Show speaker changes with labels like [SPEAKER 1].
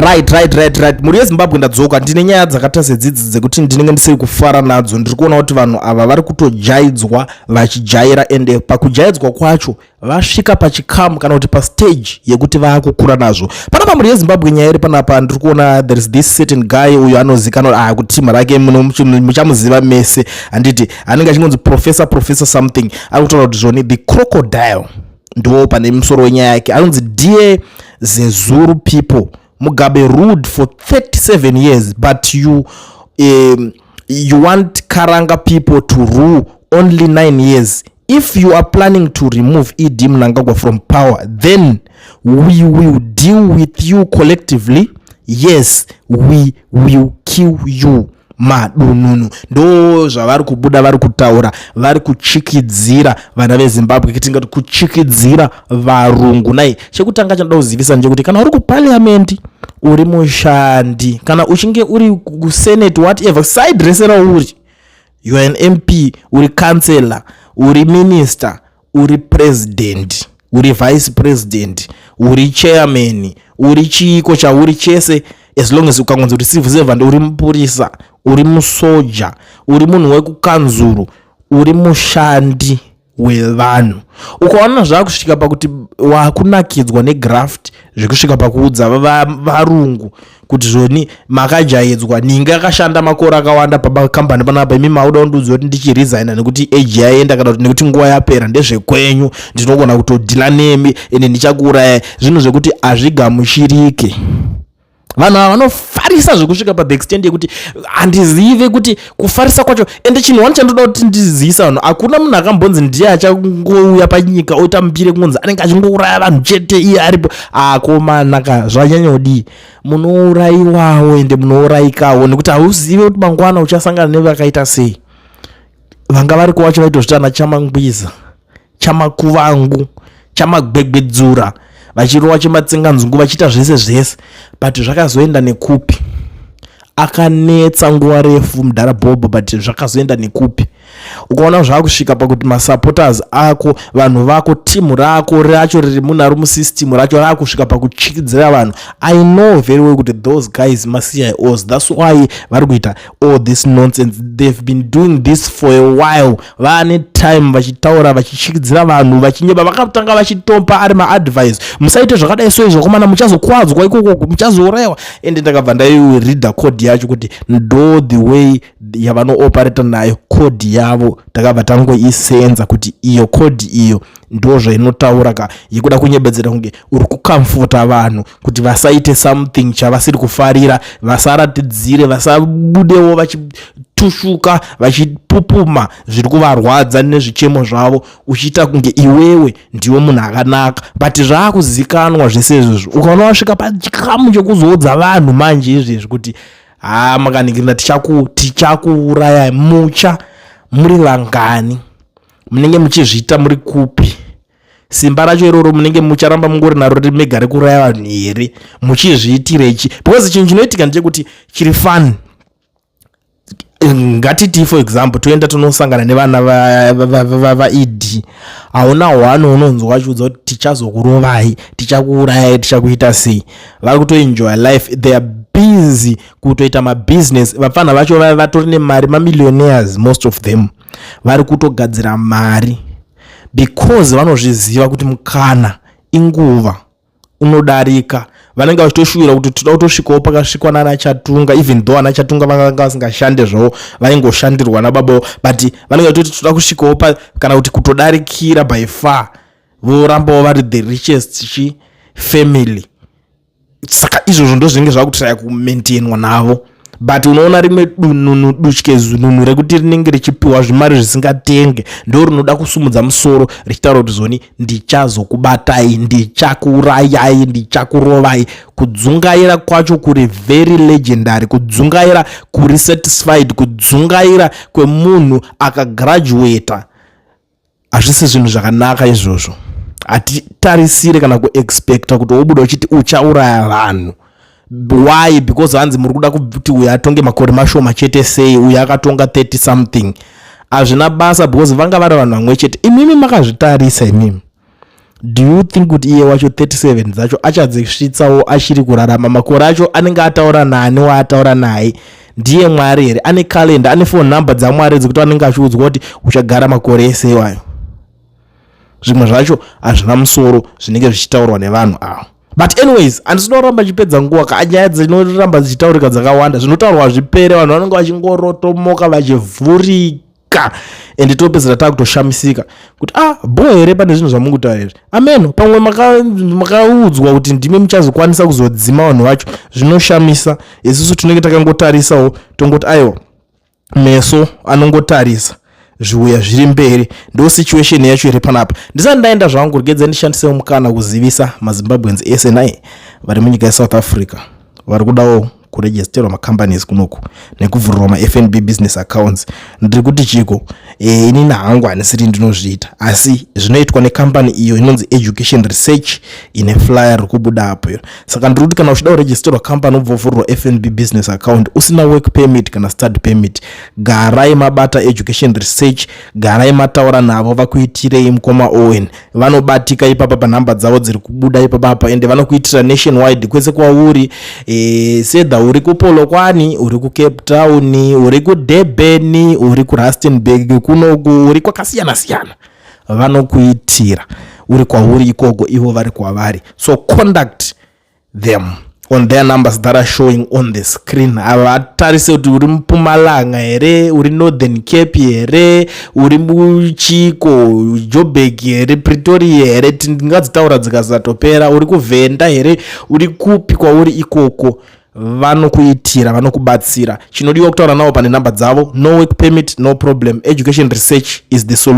[SPEAKER 1] Right. Mhuri yeZimbabwe, ndadzoka. Ndine nyaya dzakaita sedzidzi dzekuti ndinenge ndisiri kufara nadzo. Ndiri kuona kuti vanhu ava vari kutojaidzwa, vachijaira, ende pakujaidzwa kwacho vasvika pachikamu kana kuti pastage yekuti vaakukura nazvo. Panapa, mhuri yeZimbabwe, nyaya iri panapa, ndiri kuona there is this certain guy uyo anozikanwa kuti timu rake muchamuziva mese, handiti? Anenge achingonzi Professor something. Ari kutaura kuti zvoni the crocodile, ndo pane musoro wenyaya yake. Anonzi, "Dear Zezuru people, Mugabe ruled for 37 years, but you want Karanga people to rule only 9 years. If you are planning to remove ED Mnangagwa from power, then we will deal with you collectively. Yes, we will kill you." Madununu, ndo zvavari kubuda, vari kutaura, vari kuchikidzira vana veZimbabwe, tingati kuchikidzira varungu. Nai chekutanga chanoda kuzivisa ndechekuti kana uri kuparliament, uri mushandi, kana uchinge uri kusenate, whatever side rese rauri, you are an MP, uri councillor, uri minister, uri president, uri vice president, uri chairman, uri chiiko chauri chese, as long as ukangonzi uri civil servant, uri mupurisa, uri musoja, uri munhu wekukanzuru, uri mushandi wevanhu. Ukaona zvaakusvika pakuti wakunakidzwa negraft, zvekusvika pakuudza varungu kuti zvoni makajaidzwa, ninge akashanda makore akawanda pakambani panapa, imi mauda kundiudza kuti ndichiresigna nekuti age yaenda kana kuti nekuti nguva yapera, ndezvekwenyu. Ndinogona kutodeala nemi ende ndichakuurayai. Zvinhu zvekuti hazvigamuchirike. Vanhu ava vanofarisa zvekusvika pathe extent yekuti handizive kuti kufarisa kwacho. Ende chinhu wani chandoda kuti ndizivisa vanhu, hakuna munhu akambonzi ndiye achangouya panyika oita mbiri kungonzi anenge achingouraya vanhu chete iye aripo. Akomanaka, zvanyanyodii? Munourayiwawo, ende munourayikawo, nekuti hauzive kuti mangwana uchasangana nevakaita sei. Vanga variko vacho vaitozvita ana Chamangwiza, Chamakuvangu, Chamagwegwedzura, vachirova chematsenganzungu, vachiita zvese zvese, but zvakazoenda nekupi? Akanetsa nguva refu mudhara Bhobho, but zvakazoenda nekupi? Ukaona zvaakusvika pakuti masupporters ako, vanhu vako, timu rako racho riri munaro musystem racho raakusvika pakuchikidzira vanhu, I know very well kuti those guys maCIOs. That's why vari kuita all this nonsense. They've been doing this for a while. Vaane time vachitaura, vachichikidzira vanhu, vachinyeba. Vakatanga vachitompa ari maadvice: "Musaite zvakadai so izvo komana, muchazokwadzwa ikoko, muchazourayiwa." Ende ndakabva ndaireada code yacho kuti ndo the way yavanooperata nayo, code yavo. Takabva tangoisenza kuti iyo code iyo ndo zvainotaura ka, yekuda kunyebedzera kunge uri kucomforta vanhu kuti vasaite something chavasiri kufarira, vasaratidzire, vasabudewo vachitushuka, vachipupuma zviri kuvarwadza nezvichemo zvavo, uchiita kunge iwewe ndiwe munhu akanaka. But zvaakuzikanwa zvese izvozvo. Ukaona wasvika pachikamu chekuzoudza vanhu manje izvezvi kuti ha, makanikirina, tichakuurayai, mucha muri vangani? Munenge muchizviita muri kupi? Simba racho iroro munenge mucharamba mungori naro rimega rekuraya vanhu here? Muchizviitirechi? Because chinhu chinoitika ndechekuti chiri fun. Ngatiti, for example, toenda tonosangana nevana vaED, hauna hwano unonzwa vachiudza kuti tichazokurovai, tichakuurayai, tichakuita sei. Vari kutoenjoy life. They are busy kutoita mabusiness. Vapfana vacho vatori nemari, mamillionaires most of them. Vari kutogadzira mari because vanozviziva kuti mukana inguva unodarika. Vanenge vachitoshuvira kuti toda kutosvikawo pakasvikwa nana Chatunga, even though ana Chatunga vanga vasingashande zvavo, vaingoshandirwa nababa, but vanenge vachitoti toda kusvikawo kana kuti kutodarikira by far, vorambawo vari the richest chi family. Saka izvozvo ndo zvinenge zvakutraya kumaintainwa navo. But unoona rimwe dununu, dutye zununu rekuti rinenge richipiwa zvimari zvisingatenge, ndo rinoda kusumudza musoro richitaura kuti zoni ndichazokubatai, ndichakuurayai, ndichakurovai. Kudzungaira kwacho kuri very legendary, kudzungaira kuri satisfied, kudzungaira kwemunhu akagraduata. Hazvisi zvinhu zvakanaka izvozvo. Hatitarisire kana kuexpecta kuti wobuda uchiti uchauraya vanhu. Why? Because hanzi muri kuda kuti uyu atonge makore mashoma chete. Sei uyu akatonga 30 something? Hazvina basa, because vanga vari vanhu vamwe chete. Imimi makazvitarisa imimi. Do you think kuti iye wacho 37 dzacho achadzisvitsawo achiri kurarama? Makore acho anenge ataura nani? Waataura naye ndiye Mwari here? Ane calendar, ane phone number dzaMwari dzekuti anenge achiudzwa kuti uchagara makore ese iwayo? Zvimwe zvacho hazvina musoro zvinenge zvichitaurwa nevanhu ava. But anyways, handisina kuramba chipedza nguva ka. Nyaya dzinoramba dzichitaurika dzakawanda, zvinotaurwa hazvipere. Vanhu vanenge vachingorotomoka, vachivhurika, ende topedzera taakutoshamisika kuti, "Ah, bo here pane zvinhu zvamungutaura izvi?" Ameno, pamwe makaudzwa kuti ndimi muchazokwanisa kuzodzima vanhu vacho. Zvinoshamisa. Isusu tinenge takangotarisawo, tongoti aiwa, meso anongotarisa zviuya zviri mberi. Ndo situation yacho iri panapa. Ndisati ndaenda zvangu, regedza ndishandisewo mukana kuzivisa maZimbabweans ese nai vari munyika yeSouth Africa vari kudawo kuregisterwa macompanies kunoku nekuvhurirwa maFNB business accounts. Ndiri kuti chiko, inini hangu handisiri ndinozviita, asi zvinoitwa nekambani iyo inonzi Education Research, ine flyer riri kubuda apo iro. Saka ndiri kuti kana uchida kuregisterwa kambani, ubva uvhurirwa FNB business account usina work permit kana study permit, garai mabata Education Research, garai mataura navo vakuitirei. Mukoma Owen vanobatika ipapa panhamba dzavo dziri kubuda ipapapa, ende vanokuitira nationwide kwese kwauri, sedha uri kuPolokwane, uri kuCape Town, uri kuDurban, uri kuRustenburg, kunoku uri kwakasiyana siyana, vanokuitira uri kwauri ikoko, ivo vari kwavari. So contact them on their numbers that are showing on the screen. Havatarise kuti uri muPumalanga here, uri Northern Cape here, uri muchiko, Joburg here, Pretoria here, tingadzitaura dzikasatopera, uri kuVhenda here, uri kupi kwauri ikoko, vanokuitira, vanokubatsira. Chinodiwa kutaura navo pane namba dzavo. No work permit, no problem. Education Research is the solution.